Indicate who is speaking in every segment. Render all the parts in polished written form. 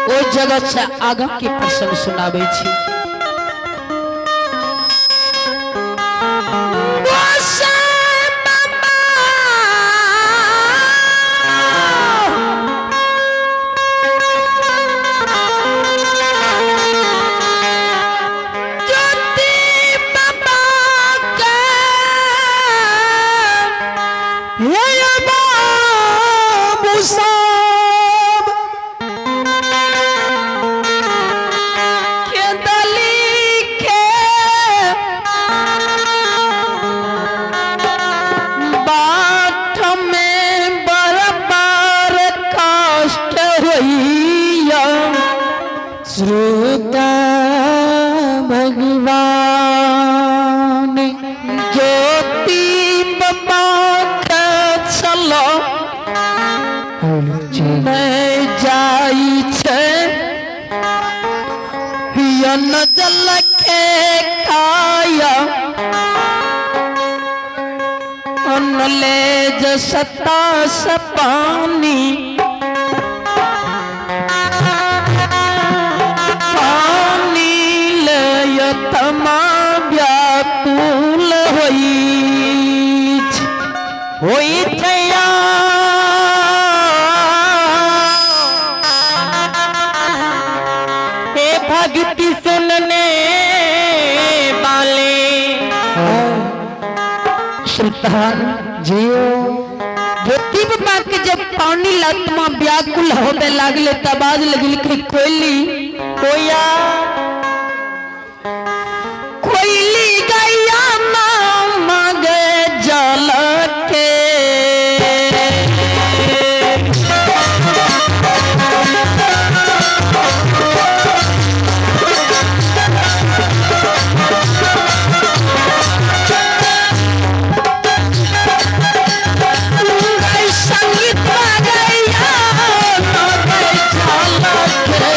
Speaker 1: ओहि जगह से आगाँ के प्रसंग सुनाबै छी। ज्योति बाबा के हे बाबू साहब के दली के बाट में बड़ कष्ट होइया।
Speaker 2: श्रोता भगवान
Speaker 1: ज्योति बाबा के चलो नहीं जाई छै यन जल के काया अनले जसता स पानी पानी लयतमा व्याकुल होई
Speaker 2: होई छैया। हे भक्ति सुनने वाले
Speaker 1: श्रोता
Speaker 2: जियो
Speaker 1: ज्योति बाबा के जब पानी आत्मा व्याकुल होबे लागले तब आवाज लगल कि कोयली
Speaker 2: कोया
Speaker 1: कोयली गैया मांगे जल के। गै संगीत गैया मांगे जल के।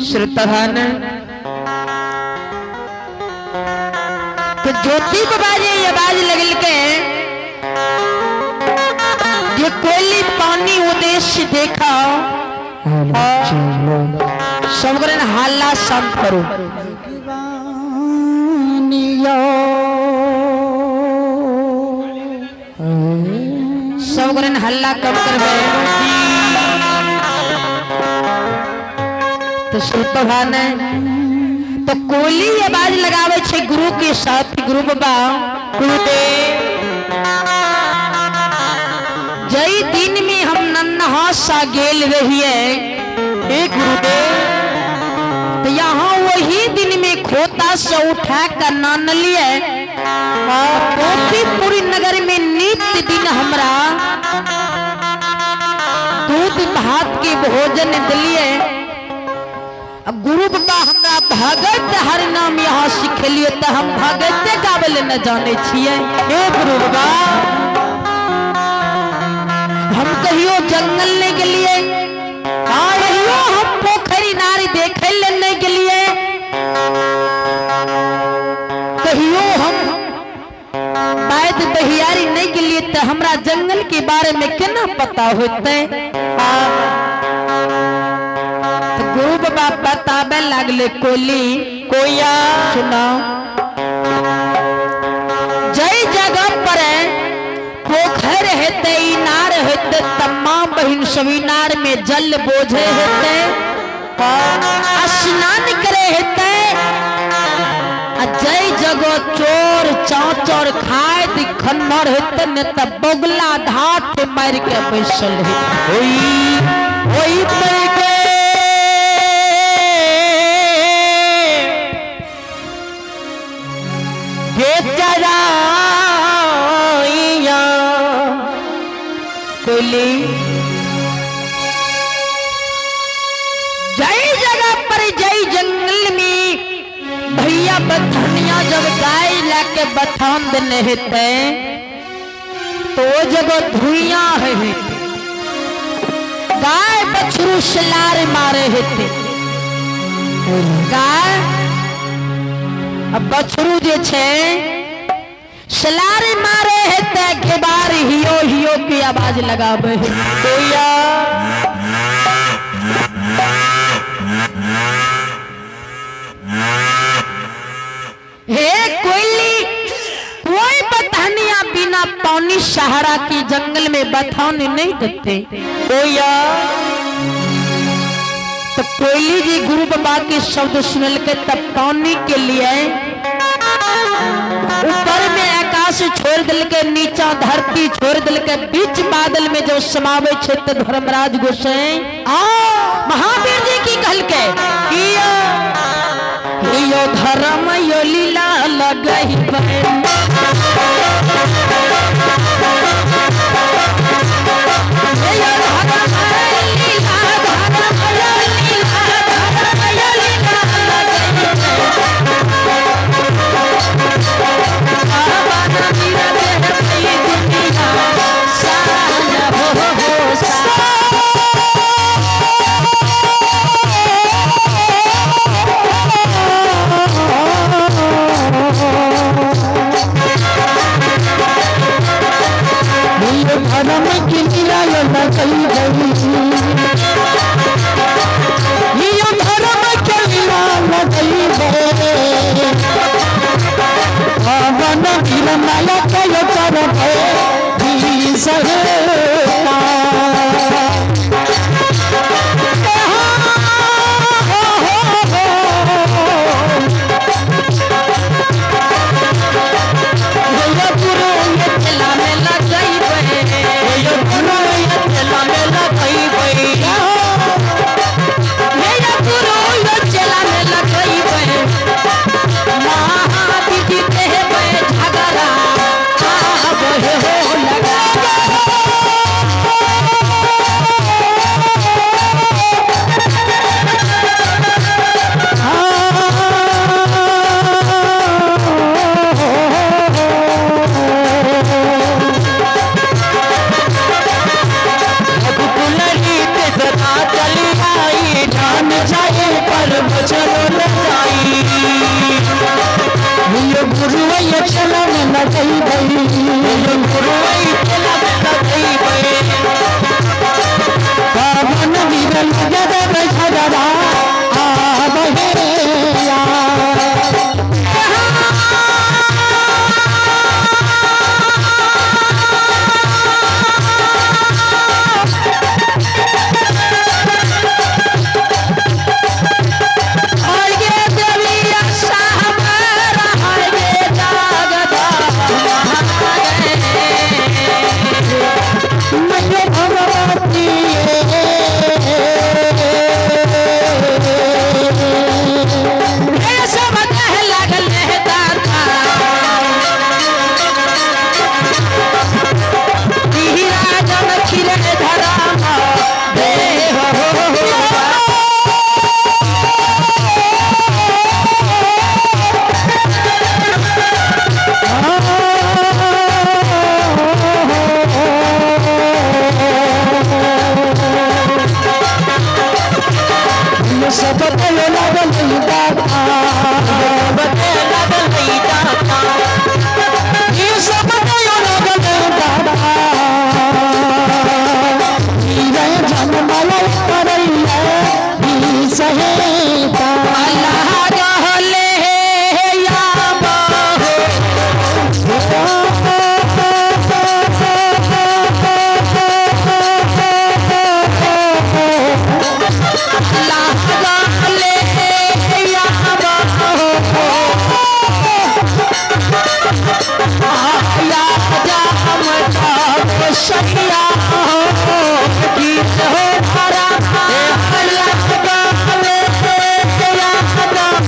Speaker 1: श्रोताधन तो ज्योति बाबा जी आवाज लगल के ये कोयली पानी उद्देश्य देखा सब हल्ला शांत करो। सब हल्ला कम करबे तो श्रोताधन तो कोयली आवाज लगावे छे गुरु के साथ। गुरु बाबा
Speaker 2: गुरुदेव
Speaker 1: जई दिन में हम नन्हा सा गेल रहिए
Speaker 2: हे गुरुदेव,
Speaker 1: तो यहाँ वही दिन में खोता से उठा कर नान लिए पोथीपुरी नगर में नित्य दिन हमरा दूध भात के भोजन दिलिए। गुरु बाबा हमरा भगत हरि नाम यहाँ सिखेलिए तो हम भगते गावे ले न जाने छिए।
Speaker 2: हे गुरु बाबा
Speaker 1: हम कहियो जंगल नहीं गेलिए, कहियो हम पोखरी नारी देखे ले नहीं गेलिए, कहियो हम वैद बहियारी नहीं गेलिए, तो हमरा जंगल के बारे में केना पता होते। तो गुरु बाबा बतावे लागले कोली
Speaker 2: कोया
Speaker 1: सुना जय जगह पर पोखर हेते इनार हेते तमाम बहिन सब इनार में जल बोझे हेते स्नान करे हेते। आ जय जगह चोर चाचर खाए खन्नर हेते ने त बगला धात मार के बैसल हेते।
Speaker 2: ओई ओई तैके गे चराइया
Speaker 1: कोयली जय जगह पर जय जंगल में भैया बथनिया जब गाय लाके बथान देने हेते तो वो जगह धुइया है हेते, गाय बछरू सलार मारे हेते। गाय अब बछरू जे छे सलार मारे हेते घेबार हियो हियो की आवाज लगावे हे।
Speaker 2: कोया
Speaker 1: हे कोयली कोई बथानिया बिना पानी सहारा की जंगल में बथान नहीं देते।
Speaker 2: कोया
Speaker 1: तो कोयली जी गुरु बाबा के शब्द सुनल के तब पानी के लिए ऊपर में आकाश छोड़ दिल के नीचा धरती छोड़ दिल के बीच बादल में जो समावे छे तो धर्मराज गोसाई
Speaker 2: आ
Speaker 1: महावीर जी की कहल के
Speaker 2: किया
Speaker 1: यो धर्म यो लीला लगई बहन। यो धर्म लीला धर्म यो लीला धर्म यो लीला लगई बाबा मीरा देह दुनिया साया हो सा।
Speaker 2: ये धर्म की लीला लगई गई, ये धर्म के लीला लगई गई। पवन वीर माया कयो कर भय सहेता।
Speaker 1: ये गुरु ये चला में लगई बे।
Speaker 2: ये गुरु ये चला में लगई गई।
Speaker 1: ये गुरु ये चला में लगई बे। महावीर के बे झगड़ा आवे हो लगा।
Speaker 2: रघुकुल रीत सदा चली आई, जान जाए पर बचनो न जाई। ये गुरु ये चलन लगई गई, ये गुरु ये चलन लगई गई। पवन वीर नगर झगड़ा आवे या।
Speaker 1: और ये देविया साहब रहे जागदा
Speaker 2: मैं भगवती
Speaker 1: हे सब कह लागल है दाता हीरा जन खिरे धराम देह हो हो।
Speaker 2: सब लागल दाता, सब लागल दाता, ये सब लागल दाता। हीरे जनमल करैया सहेता।
Speaker 1: अल्लाह गहले या बहो। अल्लाह गहले या बहो। आया जाम जाम सखिया हो गीत हो भरा। अल्लाह गहले या बहो।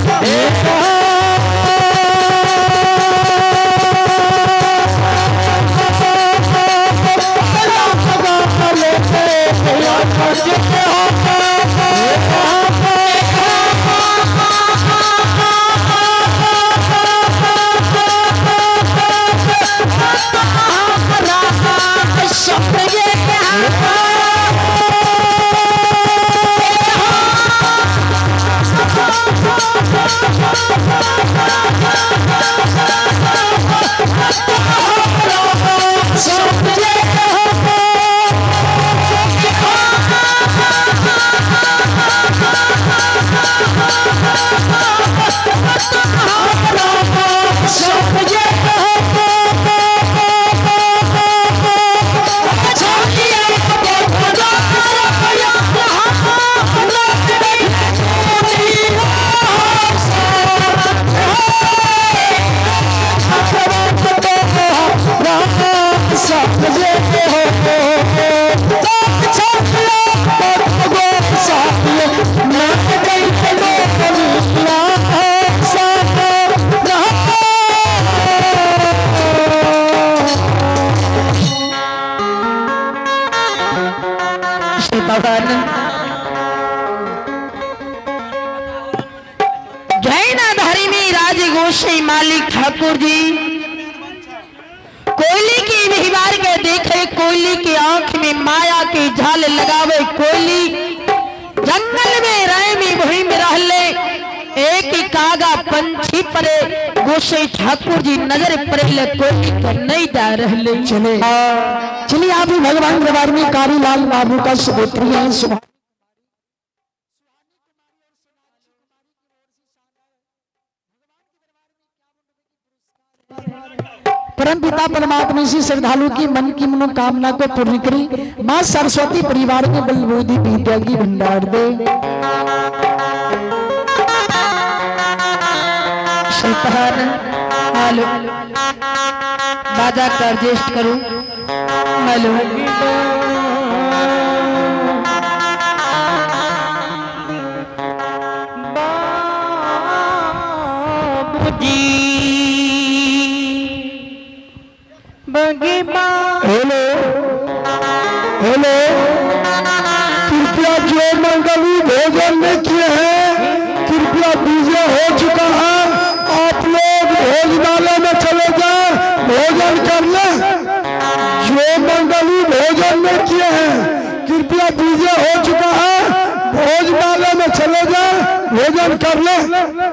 Speaker 1: श्री भगवान जैन धर्मी राज गोसाई मालिक ठाकुर जी कोयली की व्यवहार के देखे, कोयली की आंख में माया की झाल लगावे, कोयली जंगल में रह में भूमि में रहले एक ही कागा पंछी परे गोसाई ठाकुर जी नजर पड़े ले कोई के नहीं दा रहले।
Speaker 2: चले चलिए, आप भी भगवान दरबार में कारीलाल बाबू का सुपुत्री है। सुबह परम पिता परमात्मा से श्रद्धालु की मन की मनोकामना को पूर्ण करी। माँ सरस्वती परिवार के बल बुद्धि विद्या की भंडार दे।
Speaker 1: सुल्तान हेलो, बाजा का एडजस्ट करूं। हेलो,
Speaker 3: हेलो हेलो, कृपया जो मंडली भोजन नहीं किए हैं, कृपया बीजे हो चुका है, आप लोग भोजनालय में चले जाएं, भोजन कर लें। जो मंडली भोजन नहीं किए हैं, कृपया बीजे हो चुका है, भोजनालय में चले जाएं, भोजन कर लें।